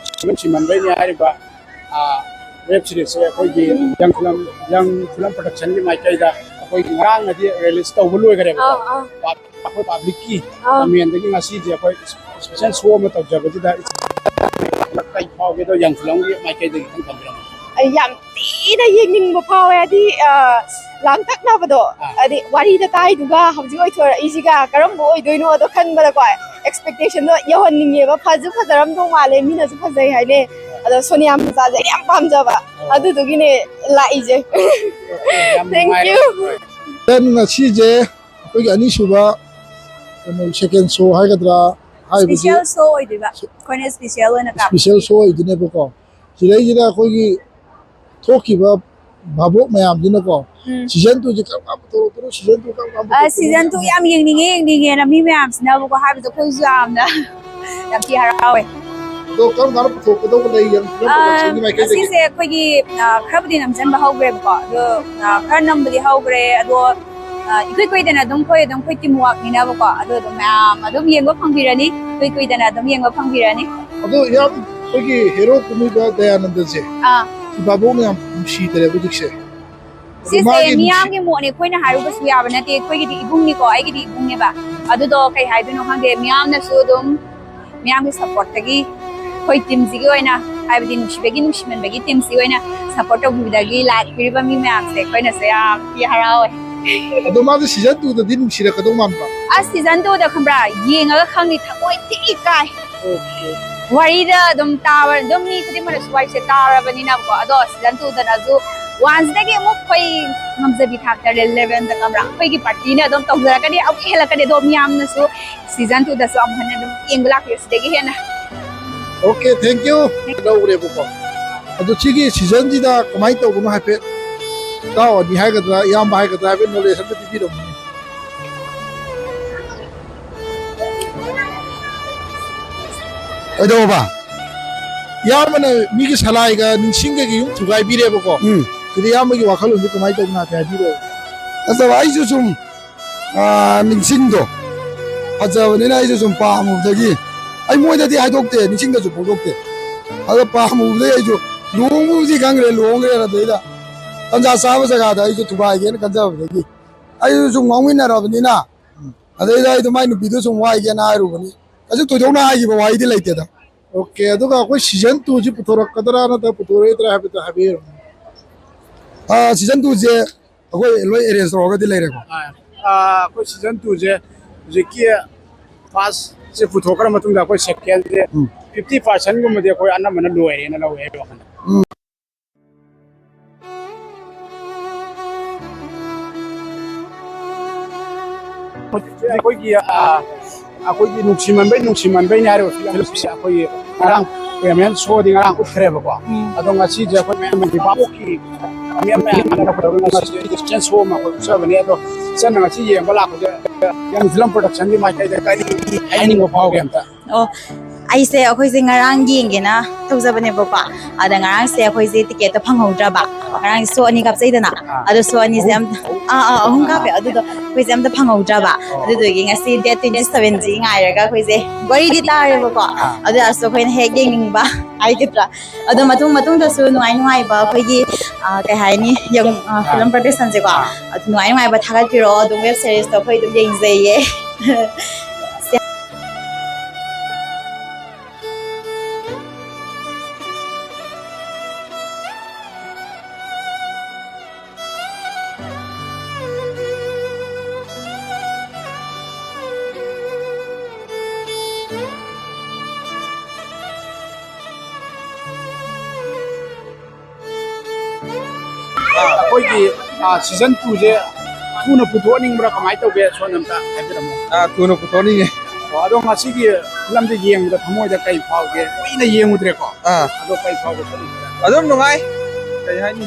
ꯅꯨꯡꯁꯤꯃꯟꯕꯩꯅꯤ ꯍꯥꯏꯔꯤꯕ, ꯑꯥ, web series ꯁꯦ ꯑꯩꯈꯣꯏꯒꯤ ꯌꯪ ꯐꯤꯂꯝ, ꯌꯪ ꯐꯤꯂꯝ production ꯒꯤ ꯃꯥꯏꯀꯩꯗ ꯑꯩꯈꯣꯏꯒꯤ ꯉꯔꯥꯡꯅꯗꯤ ꯔꯤꯂꯤꯁ ꯇꯧꯕ ꯂꯣꯏꯈꯔꯦꯕꯀꯣ꯫ ꯑꯥ, ꯑꯥ꯫ ꯄꯥ-, ꯑꯩꯈꯣꯏ ꯄꯕ꯭ꯂꯤꯛꯀꯤ ꯑꯥ꯫ ꯀꯃꯦꯟꯗꯒꯤ ꯉꯁꯤꯁꯦ ꯑꯩꯈꯣꯏ ꯏꯁꯄꯤꯁꯦꯜ ꯁꯣ ꯑꯃ ꯇꯧꯖꯕꯁꯤꯗ ꯀꯩ ꯐꯥꯎꯒꯦꯗꯣ ꯌꯥꯝ ꯐꯤꯂꯝꯒꯤ ꯃꯥꯏꯀꯩꯗꯒꯤ ꯈꯤꯇꯪ ꯊꯝꯕꯤꯔꯝꯃꯣ꯫ ꯑꯩ ꯌꯥꯝ ꯊꯤꯅ ꯌꯦꯡꯅꯤꯡꯕ ꯐꯥꯎꯋꯦ, ꯍꯥꯏꯗꯤ, ꯑ, ꯂꯥꯡꯇꯛꯅꯕꯗꯣ, ꯑꯥ꯫ ꯍꯥꯏꯗꯤ ꯋꯥꯔꯤꯗ ꯇꯥꯏꯗꯨꯒ ꯍꯧꯖꯤꯛ ꯑꯣꯏꯊꯣꯔꯛꯏꯁꯤꯒ ꯀꯔꯝꯕ ꯑꯣꯏꯗꯣꯏꯅꯣꯗꯣ ꯈꯟꯕꯗꯀꯣ, ꯑꯦꯛꯁꯄꯦꯛꯇꯦꯁꯟꯗꯣ ꯌꯧꯍꯟꯅꯤꯡꯉꯦꯕ꯫ ꯐꯁꯨ ꯐꯖꯔꯝꯗꯧ ꯃꯥꯜꯂꯦ, ꯃꯤꯅꯁꯨ ꯐꯖꯩ ꯍꯥꯏꯅꯩ꯫ ꯑꯗꯣ ꯁꯣꯅꯤꯌꯥ ꯃꯆꯥꯁꯦ ꯑꯩ ꯌꯥꯝ ꯄꯥꯝꯖꯕ, ꯑꯣ꯫ ꯑꯗꯨꯗꯨꯒꯤꯅꯦ ꯂꯥꯛꯏꯁꯦ꯫ ꯑꯣꯀꯦ, ꯌꯥꯝ Thank ꯅꯨꯡꯉꯥꯏꯔꯦ꯫ You꯫ ꯅꯪ ꯉꯁꯤꯁꯦ ꯑꯩꯈꯣꯏꯒꯤ ꯑꯅꯤꯁꯨꯕ, ꯀꯩꯅꯣ, ꯁꯦꯀꯦꯟ ꯁꯣ ꯍꯥꯏꯒꯗ꯭ꯔꯥ, ꯍꯥꯏꯕꯗꯤ ꯏꯁꯄꯤꯁꯦꯜ ꯁꯣ ꯑꯣꯏꯗꯣꯏꯕ, ꯑꯩꯈꯣꯏꯅ ꯏꯁꯄꯤꯁꯦꯜ ꯑꯣꯏꯅ ꯀꯥꯞꯄ꯫ ꯏꯁꯄꯤꯁꯦꯜ ꯁꯣ ꯑꯣꯏꯗꯣꯏꯅꯦꯕꯀꯣ꯫ ꯁꯤꯗꯩꯁꯤꯗ ꯑꯩꯈꯣꯏꯒꯤ ꯊꯣꯛꯈꯤꯕ ꯚꯥꯕꯣꯛ ꯃꯌꯥꯝꯁꯤꯅꯀꯣ, ꯎꯝ꯫ ꯁꯤꯖꯟ ꯇꯨꯁꯦ ꯀꯔꯝ ꯀꯥꯟ ꯄꯨꯊꯣꯔꯛꯇꯣꯏꯅꯣ, ꯁꯤꯖꯟ ꯇꯨ ꯀꯔꯝ ꯀꯥꯟ ꯑ, ꯄꯨꯊꯣꯔꯛꯇꯣꯏꯅꯣ? ꯁꯤꯖꯟ ꯇꯨ ꯌꯥꯝ ꯌꯦꯡꯅꯤꯡꯉꯦ, ꯌꯦꯡꯅꯤꯡꯉꯦꯅ ꯃꯤ ꯃꯌꯥꯝꯁꯤꯅꯕꯀꯣ ꯍꯥꯏꯕꯗꯣ ꯑꯩꯈꯣꯏꯁꯨ ꯌꯥꯝꯅ ꯌꯥꯝ ꯊꯤ ꯍꯔꯥꯎꯋꯦ꯫ ꯑꯗꯣ ꯀꯔꯝ ꯀꯥꯟꯗ ꯄꯨꯊꯣꯛꯀꯗꯧꯕ ꯂꯩ, ꯌꯥꯝ ꯐꯤꯂꯝ ꯑ, ꯄ꯭ꯔꯣꯗꯛꯁꯟꯒꯤ ꯃꯥꯏꯀꯩꯗꯒꯤ? ꯑꯁꯤꯁꯦ ꯑꯩꯈꯣꯏꯒꯤ, ꯑ, ꯈꯔꯕꯨꯗꯤ ꯅꯝꯁꯤꯟꯕ ꯍꯧꯈ꯭ꯔꯦꯕꯀꯣ, ꯑꯗꯣ, ꯑ, ꯈꯔ ꯅꯝꯕꯗꯤ ꯍꯧꯈ꯭ꯔꯦ, ꯑꯗꯣ, ꯑ, ꯏꯀꯨꯏ ꯀꯨꯏꯗꯅ ꯑꯗꯨꯝ ꯑꯩꯈꯣꯏ ꯑꯗꯨꯝ ꯑꯩꯈꯣꯏ ꯇꯤꯝ ꯋꯥꯛꯅꯤꯅꯕꯀꯣ, ꯑꯗꯣ ꯑꯗꯨꯝ ꯃꯌꯥꯝ ꯑꯗꯨꯝ ꯌꯦꯡꯕ ꯐꯪꯕꯤꯔꯅꯤ, ꯏꯀꯨꯏ ꯀꯨꯏꯗꯅ ꯑꯗꯨꯝ ꯌꯦꯡꯕ ꯐꯪꯕꯤꯔꯅꯤ꯫ ꯑꯗꯣ ꯌꯥꯝ ꯑꯩꯈꯣꯏꯒꯤ ꯍꯦꯔꯣ ꯀꯨꯝꯃꯤꯕ ꯗꯌꯥꯅꯟꯗꯁꯦ, ꯑꯥ꯫ ꯁꯤ ꯚꯥꯕꯣꯛꯅ ꯌꯥꯝ ꯅꯨꯡꯁꯤꯗꯔꯦꯕ ꯍꯧꯖꯤꯛꯁꯦ꯫ ꯑꯗꯣ ꯁꯤꯁꯦ ꯃꯥꯒꯤ ꯅꯨꯡꯁꯤ- ꯃꯤꯌꯥꯝꯒꯤ ꯃꯣꯠꯅꯦ, ꯑꯩꯈꯣꯏꯅ ꯍꯥꯏꯔꯨꯕꯁꯨ ꯌꯥꯕ ꯅꯠꯇꯦ, ꯑꯩꯈꯣꯏꯒꯤꯗꯤ ꯏꯕꯨꯡꯅꯤꯀꯣ, ꯑꯩꯒꯤꯗꯤ ꯏꯕꯨꯡꯅꯦꯕ꯫ ꯑꯗꯨꯗꯣ ꯀꯩ ꯍꯥꯏꯗꯣꯏꯅꯣ ꯈꯪꯗꯦ, ꯃꯤꯌꯥꯝꯅꯁꯨ ꯑꯗꯨꯝ, ꯃꯤꯌꯥꯝꯒꯤ ꯁꯞꯄꯣꯔꯠꯇꯒꯤ ꯑꯩꯈꯣꯏ ꯇꯤꯝꯁꯤꯒꯤ ꯑꯣꯏꯅ, ꯍꯥꯏꯕꯗꯤ ꯅꯨꯡꯁꯤꯕꯒꯤ, ꯅꯨꯡꯁꯤꯃꯟꯕꯒꯤ ꯇꯤꯝꯁꯤꯒꯤ ꯑꯣꯏꯅ ꯁꯞꯄꯣꯔꯠ ꯇꯧꯕꯤꯕꯗꯒꯤ ꯂꯥꯏꯛ ꯄꯤꯔꯤꯕ ꯃꯤ ꯃꯌꯥꯝꯁꯦ ꯑꯩꯈꯣꯏꯅꯁꯨ ꯌꯥꯝ ꯊꯤ ꯍꯔꯥꯎꯋꯦ꯫ ꯑꯗꯣ ꯃꯥꯁꯦ ꯁꯤꯖꯟ ꯇꯨꯗꯗꯤ ꯅꯨꯡꯁꯤꯔꯛꯀꯗꯧ ꯃꯥꯟꯕ? ꯑꯁ, ꯁꯤꯖꯟ ꯇꯨꯗ ꯈꯪꯕ꯭ꯔꯥ, ꯌꯦꯡꯉꯒ ꯈꯪꯅꯤ, ꯊꯃꯣꯏ ꯊꯤ ꯀꯥꯏ꯫ ꯑꯣꯀꯦ꯫ ꯋꯥꯔꯤꯗ ꯑꯗꯨꯝ ꯇꯥꯕ, ꯑꯗꯨꯝ ꯃꯤ ꯈꯨꯗꯤꯡꯃꯛꯅꯁꯨ ꯋꯥꯔꯤꯁꯦ ꯇꯥꯔꯕꯅꯤꯅꯀꯣ꯫ ꯑꯗꯣ ꯁꯤꯖꯟ ꯇꯨꯗꯅꯁꯨ ꯋꯥꯟꯁꯤꯗꯒꯤ ꯑꯃꯨꯛ ꯑꯩꯈꯣꯏ ꯉꯝꯖꯕꯤ ꯊꯥꯛꯇ ꯂꯦ-, ꯂꯦꯚꯦꯜꯗ ꯈꯪꯕ꯭ꯔꯥ, ꯑꯩꯈꯣꯏꯒꯤ ꯄꯥꯔꯇꯤꯅ ꯑꯗꯨꯝ ꯇꯧꯖꯔꯛꯀꯅꯤ, ꯑꯃꯨꯛ ꯍꯦꯜꯂꯛꯀꯅꯤ꯫ ꯑꯗꯣ ꯃꯤꯌꯥꯝꯅꯁꯨ ꯁꯤꯖꯟ ꯇꯨꯗꯁꯨ ꯑꯃꯨꯛ ꯍꯟꯅ ꯑꯗꯨꯝ ꯌꯦꯡꯕ ꯂꯥꯛꯄꯤꯌꯨ ꯁꯤꯗꯒꯤ ꯍꯦꯟꯅ꯫ Okay, thank you꯫ ꯂꯧꯔꯦꯕꯀꯣ꯫ ꯑꯗꯣ ꯁꯤꯒꯤ ꯁꯤꯖꯟꯁꯤꯗ ꯀꯃꯥꯏꯅ ꯇꯧꯕꯅꯣ ꯍꯥꯏꯐꯦꯠ ꯏꯇꯥꯎ ꯑꯅꯤ ꯍꯥꯏꯒꯗ꯭ꯔꯥ, ꯏꯌꯥꯝꯕ ꯍꯥꯏꯒꯗ꯭ꯔꯥ, ꯍꯥꯏꯐꯦꯠ ꯅꯣꯂꯦꯖ ꯑꯃ ꯄꯤꯕꯤꯔꯝꯃꯨꯅꯦ꯫ ꯀꯩꯗꯧꯕ? ꯏꯌꯥꯝꯕꯅ ꯃꯤꯒꯤ ꯁꯂꯥꯏꯒ ꯅꯤꯡꯁꯤꯡꯒꯒꯤ ꯌꯨꯝ ꯊꯨꯒꯥꯏꯕꯤꯔꯦꯕꯀꯣ꯫ ꯎꯝ꯫ ꯁꯤꯗ ꯏꯌꯥꯝꯕꯒꯤ ꯋꯥꯈꯜꯂꯣꯟꯗꯨ ꯀꯃꯥꯏꯅ ꯇꯧꯕꯅꯣ ꯍꯥꯏꯐꯦꯠ ꯍꯥꯏꯕꯤꯔꯛꯑꯣ꯫ ꯅꯠꯇꯕ, ꯑꯩꯁꯨ ꯁꯨꯝ, ꯑꯥ, ꯅꯤꯡꯁꯤꯡꯗꯣ ꯐꯖꯕꯅꯤꯅ ꯑꯩꯁꯨ ꯁꯨꯝ ꯄꯥꯝꯃꯨꯕꯗꯒꯤ, ꯑꯩ ꯃꯣꯏꯗꯗꯤ ꯍꯥꯏꯗꯣꯛꯇꯦ, ꯅꯤꯡꯁꯤꯡꯗꯁꯨ ꯐꯣꯡꯗꯣꯛꯇꯦ꯫ ꯑꯗꯣ ꯄꯥꯝꯃꯨꯕꯗꯒꯤ ꯑꯩꯁꯨ ꯂꯨꯍꯣꯡꯕꯕꯨꯗꯤ ꯈꯪꯈ꯭ꯔꯦ, ꯂꯨꯍꯣꯡꯈ꯭ꯔꯦ ꯑꯗꯩꯗ꯫ ꯇꯟꯖꯥ ꯆꯥꯕ ꯖꯒꯥꯗ ꯑꯩꯁꯨ ꯊꯨꯒꯥꯏꯒꯦꯅ ꯈꯟꯖꯕꯗꯒꯤ ꯑꯩꯁꯨ ꯁꯨꯝ ꯉꯥꯎꯃꯤꯟꯅꯔꯕꯅꯤꯅ, ꯑꯗꯩꯗ ꯑꯩꯗꯣ ꯃꯥꯏ ꯅꯨꯄꯤꯗꯣ ꯁꯨꯝ ꯋꯥꯏꯒꯦꯅ ꯍꯥꯏꯔꯨꯕꯅꯤ꯫ ꯀꯩꯁꯨ ꯊꯣꯏꯗꯣꯛꯅ ꯍꯥꯏꯈꯤꯕ ꯋꯥꯍꯩꯗꯤ ꯂꯩꯇꯦꯗ꯫ ꯑꯣꯀꯦ, ꯑꯗꯨꯒ ꯑꯩꯈꯣꯏ ꯁꯤꯖꯟ ꯇꯨꯁꯤ ꯄꯨꯊꯣꯔꯛꯀꯗ꯭ꯔꯥ ꯅꯠꯇ꯭ꯔꯒ ꯄꯨꯊꯣꯔꯛꯑꯣꯏꯗ꯭ꯔꯥ ꯍꯥꯏꯕꯗꯣ ꯍꯥꯏꯕꯤꯔꯝꯃꯨ꯫ ꯑꯥ, ꯁꯤꯖꯟ ꯇꯨꯁꯦ ꯑꯩꯈꯣꯏ ꯂꯣꯏ ꯑꯦꯔꯦꯟꯖ ꯇꯧꯔꯒꯗꯤ ꯂꯩꯔꯦꯀꯣ꯫ ꯑꯥ, ꯑꯥ, ꯑꯩꯈꯣꯏ ꯁꯤꯖꯟ ꯇꯨꯁꯦ ꯍꯧꯖꯤꯛꯀꯤ ꯐꯥꯔꯁꯁꯦ ꯄꯨꯊꯣꯛꯈ꯭ꯔ ꯃꯇꯨꯡꯗ ꯑꯩꯈꯣꯏ ꯁꯦꯀꯦꯟꯁꯦ ꯎꯝ꯫ ꯐꯤꯐꯇꯤ ꯄꯥꯔꯁꯦꯟꯒꯨꯝꯕꯗꯤ ꯑꯩꯈꯣꯏ ꯑꯅꯝꯕꯅ ꯂꯣꯏꯔꯦꯅ ꯂꯧꯋꯦ ꯑꯩꯒꯤ ꯋꯥꯈꯜꯗ꯫ ꯎꯝ꯫ ꯑꯩꯈꯣꯏꯒꯤ, ꯑ, ꯑꯩꯈꯣꯏꯒꯤ ꯅꯨꯡꯁꯤꯃꯟꯕꯩ, ꯅꯨꯡꯁꯤꯃꯟꯕꯩꯅꯦ ꯍꯥꯏꯔꯤꯕ ꯐꯤꯂꯝꯁꯦ ꯑꯩꯈꯣꯏꯒꯤ ꯉꯔꯥꯡ ꯄ꯭ꯔꯤꯃꯤꯌꯔ ꯁꯣꯗꯤ ꯉꯔꯥꯡ ꯎꯠꯈ꯭ꯔꯦꯕꯀꯣ꯫ ꯎꯝ꯫ ꯑꯗꯣ ꯉꯁꯤꯁꯦ ꯑꯩꯈꯣꯏ ꯃꯌꯥꯝ ꯃꯅꯤꯄꯨꯔ ꯚꯥꯕꯣꯛꯀꯤ ꯃꯌꯥꯝ ꯃꯌꯥꯝ ꯉꯁꯤꯗꯤ ꯏꯁꯇꯦꯟ ꯁꯣ ꯑꯃ ꯑꯩꯈꯣꯏ ꯎꯠꯆꯕꯅꯦ꯫ ꯑꯗꯣ ꯏꯆꯟꯅ ꯉꯁꯤ ꯌꯦꯡꯕ ꯂꯥꯛꯄꯁꯦ ꯌꯪ ꯐꯤꯂꯝ ꯄ꯭ꯔꯣꯗꯛꯁꯟꯒꯤ ꯃꯥꯏꯀꯩꯗ ꯀꯔꯤ ꯍꯥꯏꯅꯤꯡꯕ ꯐꯥꯎꯒꯦ ꯑꯝꯇ? ꯑꯣ, ꯑꯩꯁꯦ, ꯑꯩꯈꯣꯏꯁꯦ ꯉꯔꯥꯡ ꯌꯦꯡꯒꯦꯅ ꯇꯧꯖꯕꯅꯦꯕꯀꯣ꯫ ꯑꯗ ꯉꯔꯥꯡꯁꯦ ꯑꯩꯈꯣꯏꯁꯦ ꯇꯤꯀꯦꯠꯇꯣ ꯐꯪꯍꯧꯗ꯭ꯔꯕ꯫ ꯉꯔꯥꯡ ꯁꯣ ꯑꯅꯤ ꯀꯥꯞꯆꯩꯗꯅ꯫ ꯑꯥ꯫ ꯑꯗꯣ ꯁꯣ ꯑꯅꯤꯁꯦ ꯑꯍꯨꯝ? ꯑꯝ-, ꯑꯥ, ꯑꯥ, ꯑꯍꯨꯝ ꯀꯥꯞꯄꯦ꯫ ꯑꯗꯨꯗꯣ ꯑꯩꯈꯣꯏꯁꯦ ꯑꯝꯇ ꯐꯪꯍꯧꯗ꯭ꯔꯕ꯫ ꯑꯣ꯫ ꯑꯗꯨꯗꯨꯒꯤ ꯉꯁꯤ ꯗꯦꯠ ꯇ꯭ꯋꯦꯟꯇꯤ ꯁꯚꯦꯟꯁꯤ ꯉꯥꯏꯔꯒ ꯑꯩꯈꯣꯏꯁꯦ ꯋꯥꯔꯤꯗꯤ ꯇꯥꯔꯦꯕꯀꯣ꯫ ꯑꯥ꯫ ꯑꯗꯨ ꯑꯁ ꯑꯩꯈꯣꯏꯅ ꯍꯦꯛ ꯌꯦꯡꯅꯤꯡꯕ ꯍꯥꯏꯒꯗ꯭ꯔꯥ꯫ ꯑꯗꯣ ꯃꯇꯨꯡ ꯃꯇꯨꯡꯗꯁꯨ ꯅꯨꯡꯉꯥꯏ ꯅꯨꯡꯉꯥꯏꯕ ꯑꯩꯈꯣꯏꯒꯤ, ꯑꯥ, ꯀꯩ ꯍꯥꯏꯅꯤ, ꯌꯪ, ꯑꯥ, ꯑꯥ꯫ ꯐꯤꯂꯝ ꯄ꯭ꯔꯗꯛꯁꯟꯁꯦꯀꯣ꯫ ꯑꯥ꯫ ꯑꯗꯨ ꯅꯨꯡꯉꯥꯏ ꯅꯨꯡꯉꯥꯏꯕ ꯊꯥꯒꯠꯄꯤꯔꯛꯑꯣ꯫ ꯑꯗꯨꯝ ꯋꯦꯕ ꯁꯦꯔꯤꯁꯇꯣ ꯑꯩꯈꯣꯏ ꯑꯗꯨꯝ ꯌꯦꯡꯖꯩꯌꯦ꯫ ꯑꯩꯈꯣꯏꯒꯤ, ꯑ, ꯁꯤꯖꯟ ꯇꯨꯁꯦ ꯊꯨꯅ ꯄꯨꯊꯣꯛꯍꯟꯅꯤꯡꯕ꯭ꯔꯥ, ꯀꯃꯥꯏꯅ ꯇꯧꯒꯦ? ꯁꯣꯝꯗ ꯑꯝꯇ ꯍꯥꯏꯕꯤꯔꯝꯃꯣ꯫ ꯑ, ꯊꯨꯅ ꯄꯨꯊꯣꯛꯍꯟꯅꯤꯡꯉꯦ꯫ ꯑꯣ, ꯑꯗꯣ ꯉꯁꯤꯒꯤ ꯐꯤꯂꯝꯁꯦ ꯌꯦꯡꯕꯗ ꯊꯃꯣꯏꯗ ꯀꯔꯤ ꯐꯥꯎꯒꯦ? ꯀꯨꯏꯅ ꯌꯦꯡꯉꯨꯗ꯭ꯔꯦꯀꯣ꯫ ꯑꯥ꯫ ꯑꯗꯣ ꯀꯔꯤ ꯐꯥꯎꯒꯦ? ꯑꯗꯨꯝ ꯅꯨꯡꯉꯥꯏ꯫ ꯀꯩ ꯍꯥꯏꯅꯤ?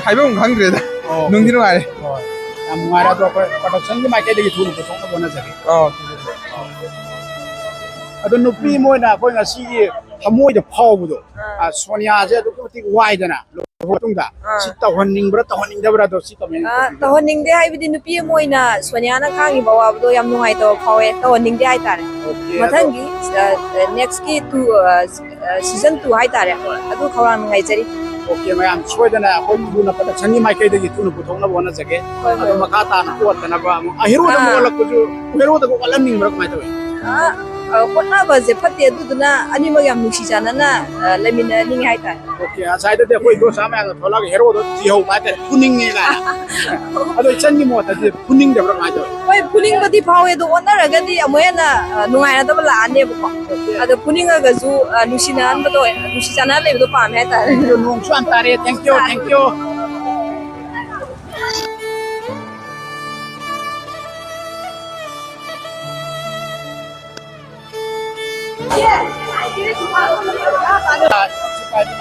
ꯍꯥꯏꯐꯝ ꯈꯪꯗ꯭ꯔꯦꯗ꯫ ꯑꯣ꯫ ꯅꯨꯡꯗꯤ ꯅꯨꯡꯉꯥꯏꯔꯦ꯫ ꯍꯣꯏ꯫ ꯌꯥꯝ ꯅꯨꯡꯉꯥꯏꯔꯦ꯫ ꯑꯗꯣ ꯑꯩꯈꯣꯏ ꯄ꯭ꯔꯗꯛꯁꯟꯒꯤ ꯃꯥꯏꯀꯩꯗꯒꯤ ꯊꯨꯅ ꯄꯨꯊꯣꯛꯅꯕ ꯍꯣꯠꯅꯖꯒꯦ꯫ ꯑꯣ꯫ ꯑꯗꯣ ꯅꯨꯄꯤ ꯑꯃ ꯑꯣꯏꯅ ꯑꯩꯈꯣꯏ ꯉꯁꯤꯒꯤ ꯊꯃꯣꯏꯗ ꯐꯥꯎꯕꯗꯣ, ꯑꯥ꯫ ꯑ, ꯁꯣꯅꯤꯌꯥꯁꯦ ꯑꯗꯨꯛꯀꯤ ꯃꯇꯤꯛ ꯋꯥꯏꯗꯅ ꯂꯨꯍꯣꯡꯕ ꯃꯇꯨꯡꯗ꯫ ꯑꯥ꯫ ꯁꯤ ꯇꯧꯍꯟꯅꯤꯡꯕ꯭ꯔꯥ, ꯇꯧꯍꯟꯅꯤꯡꯗꯕ꯭ꯔꯥ? ꯑꯗꯣ ꯁꯤ ꯀꯃꯦꯟ ꯑꯥ, ꯇꯧꯕꯤꯌꯨ꯫ ꯇꯧꯍꯟꯅꯤꯡꯗꯦ꯫ ꯍꯥꯏꯕꯗꯤ ꯅꯨꯄꯤ ꯑꯃ ꯑꯣꯏꯅ ꯁꯣꯅꯤꯌꯥꯅ ꯈꯥꯡꯉꯤꯕ ꯑꯋꯥꯕꯗꯣ ꯌꯥꯝ ꯅꯨꯡꯉꯥꯏꯇꯕ ꯐꯥꯎꯋꯦ꯫ ꯇꯧꯍꯟꯅꯤꯡꯗꯦ ꯍꯥꯏꯇꯥꯔꯦ꯫ ꯑꯣꯀꯦ, ꯑꯗꯣ ꯃꯊꯪꯒꯤ, ꯑ, ꯑ, ꯅꯦꯛꯁꯀꯤ ꯇꯨ, ꯑ, ꯑ, ꯁꯤꯖꯟ ꯇꯨ ꯍꯥꯏꯇꯥꯔꯦ, ꯑꯗꯨ ꯈꯧꯔꯥꯡꯅ ꯉꯥꯏꯖꯔꯤ꯫ ꯑꯣꯀꯦ, ꯃꯌꯥꯝ ꯁꯣꯏꯗꯅ ꯑꯩꯈꯣꯏ ꯊꯨꯅ ꯄ꯭ꯔꯗꯛꯁꯟꯒꯤ ꯃꯥꯏꯀꯩꯗꯒꯤ ꯊꯨꯅ ꯄꯨꯊꯣꯛꯅꯕ ꯍꯣꯠꯅꯖꯒꯦ꯫ ꯍꯣꯏ, ꯍꯣꯏ꯫ ꯑꯗꯣ ꯃꯈꯥ ꯇꯥꯅ ꯑꯣꯠꯇꯅꯕ ꯑꯃꯨꯛ, ꯑ, ꯍꯦꯔꯣꯗ ꯑꯃꯨꯛ ꯑꯥ꯫ ꯑꯣꯠꯂꯛꯄꯁꯨ, ꯍꯦꯔꯣꯗꯒ ꯑꯣꯠꯍꯟꯅꯤꯡꯕ꯭ꯔꯥ ꯀꯃꯥꯏꯅ ꯇꯧꯋꯤ? ꯑꯥ, ꯑ, ꯍꯣꯠꯅꯕꯁꯦ ꯐꯠꯇꯦ, ꯑꯗꯨꯗꯨꯅ ꯑꯅꯤꯃꯛ ꯌꯥꯝ ꯅꯨꯡꯁꯤ ꯆꯥꯟꯅꯅ, ꯑ, ꯂꯩꯃꯤꯟꯅꯅꯤꯡꯉꯦ ꯍꯥꯏꯇꯥꯔꯦ꯫ ꯑꯣꯀꯦ, ꯉꯁꯥꯏꯗꯗꯤ ꯑꯩꯈꯣꯏ ꯏꯗꯣꯝꯆꯥ ꯃꯌꯥꯝꯅ ꯊꯣꯛꯂꯛꯑꯒ ꯍꯦꯔꯣꯗꯣ ꯊꯤꯍꯧꯕ ꯍꯥꯏꯇꯥꯔꯦ, ꯐꯨꯅꯤꯡꯉꯦ ꯀꯥꯏꯅ꯫ ꯑꯗꯣ ꯏꯆꯟꯒꯤ ꯃꯣꯠꯇꯗꯤ ꯐꯨꯅꯤꯡꯗꯕ꯭ꯔꯥ ꯀꯃꯥꯏꯅ ꯇꯧꯋꯤ? ꯍꯣꯏ, ꯐꯨꯅꯤꯡꯕꯗꯤ ꯐꯥꯎꯋꯦ, ꯑꯗꯣ ꯑꯣꯟꯅꯔꯒꯗꯤ ꯑꯃꯨꯛ ꯍꯦꯟꯅ, ꯑ, ꯅꯨꯡꯉꯥꯏꯅꯗꯕ ꯂꯥꯛꯑꯅꯦꯕꯀꯣ꯫ ꯑꯗꯣ ꯐꯨꯅꯤꯡꯉꯒꯁꯨ, ꯑ, ꯅꯨꯡꯁꯤꯅꯍꯟꯕꯗꯣ, ꯅꯨꯡꯁꯤ ꯆꯥꯟꯅꯅ ꯂꯩꯕꯗꯣ ꯄꯥꯝꯃꯦ ꯍꯥꯏꯇꯥꯔꯦ꯫ ꯑꯗꯣ ꯅꯣꯡꯁꯨ ꯌꯥꯝ ꯇꯥꯔꯛꯑꯦ꯫ Thank you, thank you꯫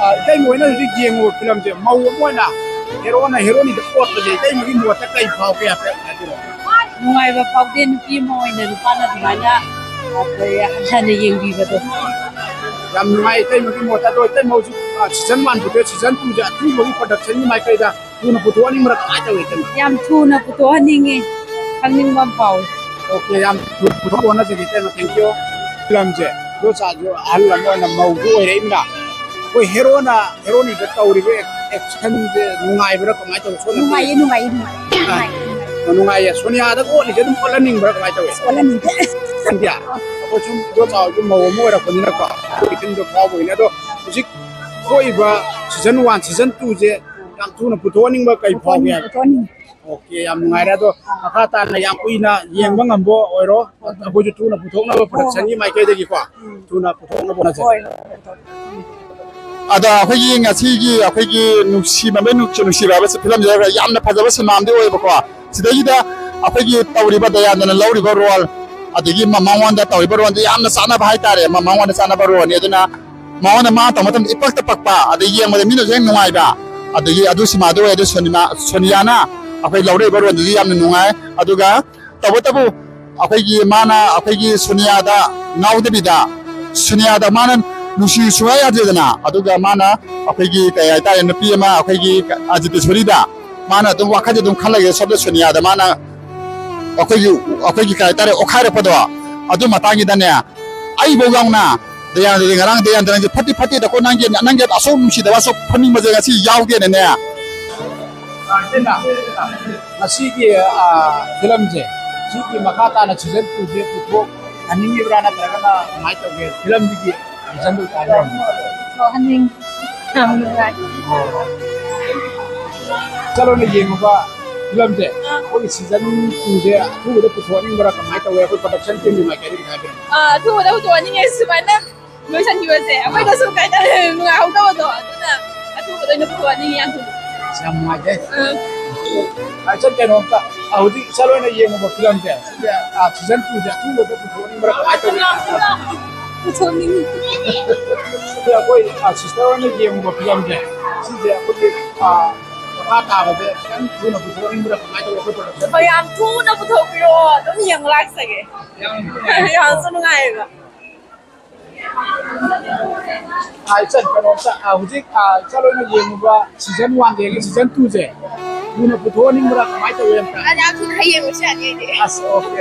ꯑ, ꯏꯇꯩꯃ ꯍꯣꯏꯅ ꯍꯧꯖꯤꯛ ꯌꯦꯡꯉꯨꯕ ꯐꯤꯂꯝꯁꯦ, ꯃꯧ ꯑꯃ ꯑꯣꯏꯅ ꯍꯦꯔꯣꯅ ꯍꯦꯔꯣꯅꯤꯗ ꯑꯣꯠꯄꯁꯦ, ꯏꯇꯩꯃꯒꯤ ꯃꯣꯠꯇ ꯀꯩ ꯐꯥꯎꯒꯦ ꯍꯥꯏꯐꯦꯠ ꯍꯥꯏꯕꯤꯔꯛꯑꯣ꯫ ꯅꯨꯡꯉꯥꯏꯕ ꯐꯥꯎꯗꯦ, ꯅꯨꯄꯤ ꯑꯃ ꯑꯣꯏꯅ ꯅꯨꯄꯥꯅ ꯑꯗꯨꯃꯥꯏꯅ, ꯑ, ꯍꯟꯊꯅ ꯌꯦꯡꯕꯤꯕꯗꯣ꯫ ꯌꯥꯝ ꯅꯨꯡꯉꯥꯏ ꯏꯇꯩꯃꯒꯤ ꯃꯣꯠꯇ꯫ ꯑꯗꯣ ꯏꯇꯩꯃ ꯍꯧꯖꯤꯛ, ꯑ, ꯁꯤꯖꯟ ꯋꯥꯟ ꯄꯨꯊꯣꯛꯑꯦ, ꯁꯤꯖꯟ ꯇꯨꯁꯦ ꯑꯊꯨꯕꯒꯤ ꯄ꯭ꯔꯗꯛꯁꯟꯒꯤ ꯃꯥꯏꯀꯩꯗ ꯊꯨꯅ ꯄꯨꯊꯣꯛꯍꯟꯅꯤꯡꯕ꯭ꯔꯥ ꯀꯃꯥꯏꯅ ꯇꯧꯋꯤ ꯏꯇꯩꯃ? ꯌꯥꯝ ꯊꯨꯅ ꯄꯨꯊꯣꯛꯍꯟꯅꯤꯡꯉꯤ, ꯈꯪꯅꯤꯡꯕ ꯑꯃ ꯐꯥꯎꯋꯤ꯫ ꯑꯣꯀꯦ, ꯌꯥꯝ ꯊꯨꯅ ꯄꯨꯊꯣꯛꯅꯕ ꯍꯣꯠꯅꯖꯒꯦ ꯏꯇꯩꯃ, thank you꯫ ꯐꯤꯂꯝꯁꯦ ꯏꯗꯣꯝꯆꯥꯁꯨ ꯑꯍꯜ ꯑꯃ ꯑꯣꯏꯅ ꯃꯧꯁꯨ ꯑꯣꯏꯔꯛꯏꯃꯤꯅ, ꯑꯩꯈꯣꯏ ꯍꯦꯔꯣꯅ ꯍꯦꯔꯣꯅꯤꯗ ꯇꯧꯔꯤꯕ ꯑꯦꯛ-, ꯑꯦꯛꯁꯟꯁꯦ ꯅꯨꯡꯉꯥꯏꯕ꯭ꯔꯥ ꯀꯃꯥꯏꯅ ꯇꯧꯋꯤ? ꯁꯣꯝꯅ ꯅꯨꯡꯉꯥꯏꯌꯦ, ꯅꯨꯡꯉꯥꯏꯌꯦ, ꯅꯨꯡꯉꯥꯏꯌꯦ, ꯑꯥ꯫ ꯅꯨꯡꯉꯥꯏꯌꯦ, ꯅꯨꯡꯉꯥꯏꯌꯦ꯫ ꯅꯨꯡꯉꯥꯏꯌꯦ꯫ ꯁꯣꯅꯤꯌꯥꯗ ꯑꯣꯠꯂꯤꯁꯦ ꯑꯗꯨꯝ ꯑꯣꯠꯍꯟꯅꯤꯡꯕ꯭ꯔꯥ ꯀꯃꯥꯏꯅ ꯇꯧꯋꯤ? ꯑꯣꯠꯍꯟꯅꯤꯡꯗꯦ꯫ ꯈꯪꯗꯦ꯫ ꯑꯩꯈꯣꯏ ꯁꯨꯝ ꯏꯗꯣꯝꯆꯥ ꯍꯣꯏꯁꯨ ꯃꯧ ꯑꯃ ꯑꯣꯏꯔꯛꯄꯅꯤꯅꯀꯣ, ꯑꯗꯨꯒꯤ ꯐꯤꯂꯝꯗꯣ ꯐꯥꯎꯕꯒꯤꯅꯦ꯫ ꯑꯗꯣ ꯍꯧꯖꯤꯛ ꯊꯣꯛꯏꯕ ꯁꯤꯖꯟ ꯋꯥꯟ, ꯁꯤꯖꯟ ꯇꯨꯁꯦ ꯌꯥꯝ ꯊꯨꯅ ꯄꯨꯊꯣꯛꯍꯟꯅꯤꯡꯕ ꯀꯩ ꯐꯥꯎꯒꯦ ꯍꯥꯏꯕ? ꯄꯨꯊꯣꯛꯍꯟꯅꯤꯡꯉꯦ꯫ ꯑꯣꯀꯦ, ꯌꯥꯝ ꯅꯨꯡꯉꯥꯏꯔꯦ꯫ ꯑꯗꯣ ꯃꯈꯥ ꯇꯥꯅ ꯌꯥꯝ ꯀꯨꯏꯅ ꯌꯦꯡꯕ ꯉꯝꯕ ꯑꯣꯏꯔꯣ, ꯑꯩꯈꯣꯏꯁꯨ ꯊꯨꯅ ꯄꯨꯊꯣꯛꯅꯕ ꯄ꯭ꯔꯗꯛꯁꯟꯒꯤ ꯃꯥꯏꯀꯩꯗꯒꯤꯀꯣ ꯊꯨꯅ ꯄꯨꯊꯣꯛꯅꯕ ꯍꯣꯠꯅꯖꯒꯦ꯫ ꯍꯣꯏ, ꯍꯣꯏ, ꯍꯣꯏ꯫ ꯑꯗ ꯑꯩꯈꯣꯏꯒꯤ ꯉꯁꯤꯒꯤ ꯑꯩꯈꯣꯏꯒꯤ ꯅꯨꯡꯁꯤꯕ ꯅꯨꯡꯁꯤ ꯅꯨꯡꯁꯤꯕ ꯍꯥꯏꯕ ꯐꯤꯂꯝꯁꯦ ꯌꯥꯝꯅ ꯐꯖꯕ ꯁꯤꯅꯦꯃꯥ ꯑꯃꯗꯤ ꯑꯣꯏꯌꯦꯕꯀꯣ꯫ ꯁꯤꯗꯩꯁꯤꯗ ꯑꯩꯈꯣꯏꯒꯤ ꯇꯧꯔꯤꯕ ꯗꯌꯥꯅꯟꯗꯅ ꯂꯧꯔꯤꯕ ꯔꯣꯜ, ꯑꯗꯒꯤ ꯃ-, ꯃꯉꯣꯟꯗ ꯇꯧꯔꯤꯕ ꯔꯣꯜꯗꯤ ꯌꯥꯝꯅ ꯆꯥꯟꯅꯕ ꯍꯥꯏꯇꯥꯔꯦ꯫ ꯃ-, ꯃꯉꯣꯟꯗ ꯆꯥꯟꯅꯕ ꯔꯣꯜꯅꯤ꯫ ꯑꯗꯨꯅ ꯃꯉꯣꯟꯗ ꯃꯥ ꯇꯧꯕ ꯃꯇꯝꯗ ꯏꯄꯛꯇ ꯄꯛꯄ, ꯑꯗꯩ ꯌꯦꯡꯕꯗ ꯃꯤꯅꯁꯨ ꯍꯦꯛ ꯅꯨꯡꯉꯥꯏꯕ, ꯑꯗꯒꯤ ꯑꯗꯨ ꯁꯤꯃꯥꯗ ꯑꯣꯏ꯫ ꯑꯗꯨ ꯁꯣꯅꯤꯃꯥ-, ꯁꯣꯅꯤꯌꯥꯅ ꯑꯩꯈꯣꯏ ꯂꯧꯔꯛꯏꯕ ꯔꯣꯜꯗꯨꯁꯨ ꯌꯥꯝꯅ ꯅꯨꯡꯉꯥꯏ꯫ ꯑꯗꯨꯒ ꯇꯧꯕꯇꯕꯨ ꯑꯩꯈꯣꯏꯒꯤ ꯃꯥꯅ ꯑꯩꯈꯣꯏꯒꯤ ꯁꯣꯅꯤꯌꯥꯗ ꯉꯥꯎꯗꯕꯤꯗ, ꯁꯣꯅꯤꯌꯥꯗ ꯃꯥꯅ ꯅꯨꯡꯁꯤ ꯁꯨꯡꯌꯥ ꯌꯥꯗ꯭ꯔꯦꯗꯅ꯫ ꯑꯗꯨꯒ ꯃꯥꯅ ꯑꯩꯈꯣꯏꯒꯤ ꯀꯩ ꯍꯥꯏꯇꯥꯔꯦ, ꯅꯨꯄꯤ ꯑꯃ ꯑꯩꯈꯣꯏꯒꯤ ꯑꯖꯤꯇꯦꯁꯣꯔꯤꯗ ꯃꯥꯅ ꯑꯗꯨꯝ ꯋꯥꯈꯜꯁꯦ ꯑꯗꯨꯝ ꯈꯜꯂꯒꯦ, ꯁꯣꯝꯗ ꯁꯣꯅꯤꯌꯥꯗ ꯃꯥꯅ ꯑꯩꯈꯣꯏꯒꯤ, ꯑꯩꯈꯣꯏꯒꯤ ꯀꯩ ꯍꯥꯏꯇꯥꯔꯦ, ꯑꯣꯠꯈꯥꯏꯔꯛꯄꯗꯣ, ꯑꯗꯨ ꯃꯇꯥꯡꯒꯤꯗꯅꯦ ꯑꯩꯐꯧ ꯌꯥꯎꯅ ꯗꯌꯥꯟꯗꯗꯤ ꯉꯔꯥꯡ ꯗꯌꯥꯟꯗ ꯅꯪꯁꯦ ꯐꯠꯇꯤ ꯐꯠꯇꯦꯗꯀꯣ, ꯅꯪꯒꯤ, ꯅꯪꯒꯤ ꯑꯁꯣꯛ ꯅꯨꯡꯁꯤꯗꯕ ꯑꯁꯣꯛ ꯐꯨꯅꯤꯡꯕꯁꯦ ꯉꯁꯤ ꯌꯥꯎꯗꯦꯅꯦꯅꯦ꯫ ꯑꯥ, ꯏꯇꯩꯃ, ꯉꯁꯤꯒꯤ, ꯑꯥ, ꯐꯤꯂꯝꯁꯦ, ꯁꯤꯒꯤ ꯃꯈꯥ ꯇꯥꯅ ꯁꯤꯖꯟ ꯇꯨꯁꯦ ꯄꯨꯊꯣꯛꯍꯟꯅꯤꯡꯉꯤꯕ꯭ꯔꯥ, ꯅꯠꯇ꯭ꯔꯒꯅ ꯀꯃꯥꯏꯅ ꯇꯧꯒꯦ? ꯐꯤꯂꯝꯁꯤꯒꯤ ꯁꯤꯖꯟ ꯇꯨ ꯀꯥꯏꯅ ꯄꯨꯊꯣꯛꯍꯟꯅꯤꯡ-, ꯌꯥꯝ ꯅꯨꯡꯉꯥꯏ꯫ ꯆꯠꯂꯣꯅ ꯌꯦꯡꯉꯨꯕ ꯐꯤꯂꯝꯁꯦ, ꯑꯩꯈꯣꯏꯒꯤ ꯁꯤꯖꯟ ꯇꯨꯁꯦ ꯑꯊꯨꯕꯗ ꯄꯨꯊꯣꯛꯍꯟꯅꯤꯡꯕ꯭ꯔꯥ, ꯀꯃꯥꯏꯅ ꯇꯧꯋꯦ? ꯑꯩꯈꯣꯏ ꯄ꯭ꯔꯗꯛꯁꯟ ꯇꯤꯝꯒꯤ ꯃꯥꯏꯀꯩꯗꯒꯤ ꯍꯥꯏꯕꯤꯔꯝꯃꯣ꯫ ꯑꯥ, ꯑꯊꯨꯕꯗ ꯄꯨꯊꯣꯛꯍꯟꯅꯤꯡꯉꯦ꯫ ꯁꯨꯃꯥꯏꯅ ꯂꯣꯏꯁꯤꯟꯈꯤꯕꯁꯦ ꯑꯩꯈꯣꯏꯗꯁꯨ ꯀꯩ ꯍꯥꯏꯇꯥꯔꯦ, ꯅꯨꯡꯉꯥꯏꯍꯧꯗꯕꯗꯣ, ꯑꯗꯨꯅ ꯑꯊꯨꯕꯗ ꯑꯣꯏꯅ ꯄꯨꯊꯣꯛꯍꯟꯅꯤꯡꯉꯦ ꯌꯥꯝ ꯊꯨꯅ꯫ ꯑꯁ, ꯌꯥꯝ ꯅꯨꯡꯉꯥꯏꯖꯩ꯫ ꯑꯥ꯫ ꯑꯩ ꯆꯠ ꯀꯩꯅꯣꯝꯇ, ꯑ, ꯍꯧꯖꯤꯛ ꯏꯆꯜ ꯍꯣꯏꯅ ꯌꯦꯡꯉꯨꯕ ꯐꯤꯂꯝꯁꯦ, ꯁꯤꯁꯦ, ꯑ, ꯁꯤꯖꯟ ꯇꯨꯁꯦ ꯑꯊꯨꯕꯗ ꯄꯨꯊꯣꯛꯍꯟꯅꯤꯡꯕ꯭ꯔꯥ, ꯀꯃꯥꯏꯅ ꯇꯧꯒꯦ? ꯄꯨꯊꯣꯛꯅꯤꯡꯉꯤ꯫ ꯁꯤꯁꯦ ꯑꯩꯈꯣꯏ, ꯑ, ꯁꯤꯁꯇꯔ ꯍꯣꯏꯅ ꯌꯦꯡꯉꯨꯕ ꯐꯤꯂꯝꯁꯦ, ꯁꯤꯁꯦ ꯑꯩꯈꯣꯏꯒꯤ, ꯑ, ꯃꯈꯥ ꯇꯥꯕꯁꯦ ꯈꯤꯇꯪ ꯊꯨꯅ ꯄꯨꯊꯣꯛꯍꯟꯅꯤꯡꯕ꯭ꯔꯥ, ꯀꯃꯥꯏꯅ ꯇꯧꯒꯦ? ꯑꯩꯈꯣꯏ ꯄ꯭ꯔꯗꯛꯁꯟ ꯍꯣꯏ, ꯌꯥꯝ ꯊꯨꯅ ꯄꯨꯊꯣꯛꯄꯤꯔꯛꯑꯣ, ꯑꯗꯨꯝ ꯌꯦꯡꯕ ꯂꯥꯛꯆꯒꯦ꯫ ꯌꯥꯝ ꯅꯨꯡꯉꯥꯏ꯫ ꯌꯥꯝꯁꯨ ꯅꯨꯡꯉꯥꯏꯌꯦꯕ꯫ ꯑꯥ, ꯏꯆꯟ, ꯀꯩꯅꯣꯝꯇ, ꯑꯥ, ꯍꯧꯖꯤꯛ, ꯑꯥ, ꯏꯆꯟ ꯍꯣꯏꯅ ꯌꯦꯡꯉꯨꯕ ꯁꯤꯖꯟ ꯋꯥꯟꯗꯒꯤ ꯁꯤꯖꯟ ꯇꯨꯁꯦ ꯊꯨꯅ ꯄꯨꯊꯣꯛꯍꯟꯅꯤꯡꯕ꯭ꯔꯥ, ꯀꯃꯥꯏꯅ ꯇꯧꯋꯤ ꯑꯝꯇ? ꯑꯗ ꯌꯥꯝ ꯊꯨꯅ ꯌꯦꯡꯕꯁꯨ ꯌꯥꯅꯤ ꯑꯩꯗꯤ꯫ ꯑꯁ, ꯑꯣꯀꯦ꯫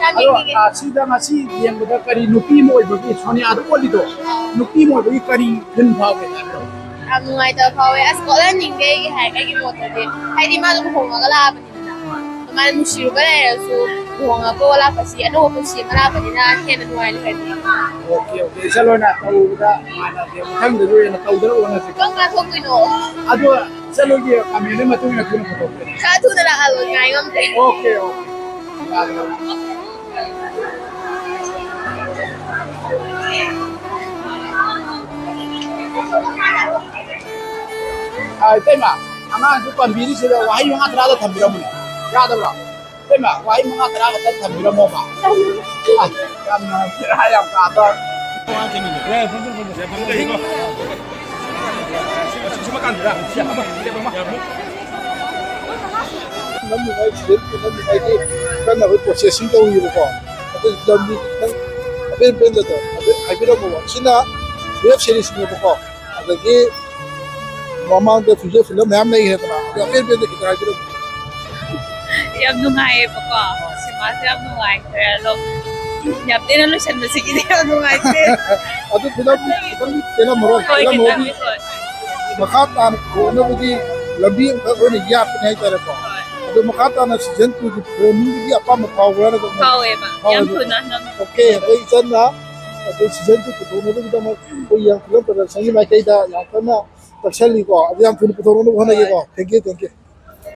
ꯌꯥꯝ ꯑꯗꯣ, ꯌꯦꯡꯅꯤꯡꯉꯦ꯫ ꯑꯥ, ꯁꯤꯗ ꯉꯁꯤ ꯌꯦꯡꯕꯗ ꯀꯔꯤ ꯅꯨꯄꯤ ꯑꯃ ꯑꯣꯏꯕꯒꯤ, ꯁꯣꯅꯤꯌꯥꯗ ꯑꯣꯜꯂꯤꯗꯣ, ꯑꯥ꯫ ꯅꯨꯄꯤ ꯑꯃ ꯑꯣꯏꯕꯒꯤ ꯀꯔꯤ ꯐꯤꯜ ꯐꯥꯎꯒꯦ ꯍꯥꯏꯕꯗꯣ? ꯌꯥꯝ ꯅꯨꯡꯉꯥꯏꯇꯕ ꯐꯥꯎꯋꯦ꯫ ꯑꯁ, ꯑꯣꯜꯍꯟꯅꯤꯡꯗꯦ ꯑꯩꯒꯤ ꯍꯥꯏ-, ꯑꯩꯒꯤ ꯃꯣꯠꯇꯗꯤ꯫ ꯍꯥꯏꯗꯤ ꯃꯥꯗꯣ ꯂꯨꯍꯣꯡꯉꯒ ꯂꯥꯛꯑꯕꯅꯤ꯫ ꯑꯗꯨꯃꯥꯏꯅ ꯅꯨꯡꯁꯤꯔꯨꯕ ꯂꯩꯔꯁꯨ ꯂꯨꯍꯣꯡꯉꯒ ꯄꯣꯛꯑ ꯂꯥꯛꯄꯁꯤ ꯑꯅꯧꯕ ꯄꯨꯟꯁꯤ ꯑꯃ ꯂꯥꯛꯄꯅꯤꯅ ꯍꯦꯟꯅ ꯅꯨꯡꯉꯥꯏ ꯂꯩꯍꯟꯅꯤꯡꯉꯤ꯫ Okay, okay. ꯏꯆꯜ ꯍꯣꯏꯅ ꯇꯧꯕꯗ ꯃꯥꯟꯅꯗꯦ꯫ ꯃꯊꯪꯗꯁꯨ ꯍꯦꯟꯅ ꯇꯧꯗꯅꯕ ꯍꯣꯠꯅꯁꯤ꯫ ꯀꯔꯝ ꯀꯥꯟ ꯊꯣꯛꯇꯣꯏꯅꯣ? ꯑꯗꯣ ꯏꯆꯜ ꯍꯣꯏꯒꯤ ꯀꯃꯦꯟꯒꯤ ꯃꯇꯨꯡ ꯏꯟꯅ ꯊꯨꯅ ꯄꯨꯊꯣꯛꯀꯦ꯫ ꯈꯔ ꯊꯨꯅ ꯂꯥꯛꯍꯜꯂꯣ, ꯉꯥꯏ ꯉꯝꯗ꯭ꯔꯦ꯫ Okay, okay. ꯑꯥ, ꯏꯇꯩꯃ, ꯑꯉꯥꯡꯁꯨ ꯄꯥꯝꯕꯤꯔꯤꯁꯤꯗ ꯋꯥꯍꯩ ꯃꯉꯥ ꯇꯔꯥꯗ ꯊꯝꯕꯤꯔꯝꯃꯨꯅꯦ꯫ ꯌꯥꯗꯕ꯭ꯔꯣ? ꯏꯇꯩꯃ, ꯋꯥꯍꯩ ꯃꯉꯥ ꯇꯔꯥ ꯈꯛꯇ ꯊꯝꯕꯤꯔꯝꯃꯣꯕ꯫ ꯑꯥ, ꯌꯥꯝꯅ ꯕꯦꯔꯥ ꯌꯥꯝ ꯀꯥꯕ꯫ ꯅꯝꯃꯤꯉꯥꯏ, ꯁꯤꯗ ꯅꯝꯃꯤꯉꯥꯏꯒꯤ ꯀꯟꯅ ꯑꯩꯈꯣꯏ ꯄ꯭ꯔꯣꯁꯦꯁꯤꯡ ꯇꯧꯔꯤꯕꯀꯣ꯫ ꯑꯗꯨ ꯂꯝꯕꯤ ꯈꯤꯇꯪ ꯑꯄꯦꯟ ꯑꯄꯦꯟꯕꯗꯣ ꯍꯥꯏꯐꯦꯠ ꯍꯥꯏꯕꯤꯔꯝꯃꯣꯕ꯫ ꯁꯤꯅ ꯋꯦꯕ ꯁꯤꯔꯤꯁꯅꯦꯕꯀꯣ꯫ ꯑꯗꯒꯤ ꯃꯃꯥꯡꯗ ꯐꯤꯖꯦ ꯐꯤꯂꯝ ꯃꯌꯥꯝ ꯂꯩꯈ꯭ꯔꯦꯗꯅ, ꯑꯗꯣ ꯑꯄꯦꯟ ꯑꯄꯦꯟꯕ ꯈꯤꯇꯪ ꯍꯥꯏꯕꯤꯔꯝꯃꯣ꯫ ꯌꯥꯝ ꯅꯨꯡꯉꯥꯏꯌꯦꯕꯀꯣ, ꯁꯤꯃꯥꯁꯦ ꯌꯥꯝ ꯅꯨꯡꯉꯥꯏꯈ꯭ꯔꯦ꯫ ꯑꯗꯣ ꯌꯥꯝ ꯇꯦꯟꯅ ꯂꯣꯏꯁꯟꯕꯁꯤꯒꯤꯗꯤ ꯌꯥꯝ ꯅꯨꯡꯉꯥꯏꯇꯦ꯫ ꯑꯗꯨ ꯐꯤꯂꯝ ꯈꯤꯇꯪꯗꯤ ꯇꯦꯜꯂꯝꯃꯔꯣꯏ, ꯍꯣꯏ, ꯇꯦꯜꯂꯝꯃꯒꯗꯤ ꯈꯤꯇꯪꯗꯤ, ꯍꯣꯏ꯫ ꯃꯈꯥ ꯇꯥꯅ ꯄꯨꯊꯣꯛꯅꯕꯒꯤ ꯂꯝꯕꯤ ꯑꯃꯈꯛ ꯑꯣꯏꯅ ꯌꯥꯠꯄꯅꯤ ꯍꯥꯏꯇꯥꯔꯦꯀꯣ꯫ ꯍꯣꯏ꯫ ꯑꯗꯨ ꯃꯈꯥ ꯇꯥꯅ ꯁꯤꯖꯟ ꯇꯨꯒꯤ ꯄꯨꯊꯣꯛꯅꯤꯡꯕꯒꯤ ꯑꯄꯥꯝꯕ ꯐꯥꯎꯕ꯭ꯔꯥ ꯅꯠꯇ꯭ꯔꯒ? ꯐꯥꯎꯋꯦꯕ꯫ ꯌꯥꯝ ꯐꯥꯎꯋꯦꯕ꯫ ꯊꯨꯅ ꯅꯝ- ꯑꯣꯀꯦ, ꯑꯩꯈꯣꯏ ꯏꯆꯟꯅ ꯑꯩꯈꯣꯏ ꯁꯤꯖꯟ ꯇꯨ ꯄꯨꯊꯣꯛꯅꯕꯒꯤꯗꯃꯛ ꯑꯩꯈꯣꯏ ꯌꯥꯝ ꯐꯤꯂꯝ ꯄ꯭ꯔꯗꯛꯁꯟꯒꯤ ꯃꯥꯏꯀꯩꯗ ꯌꯥꯝ ꯀꯟꯅ ꯇꯛꯁꯜꯂꯤꯀꯣ꯫ ꯑꯗꯨ ꯌꯥꯝ ꯊꯨꯅ ꯄꯨꯊꯣꯛꯅꯕ ꯍꯣꯠꯅꯒꯦꯀꯣ꯫ Thank you, thank you꯫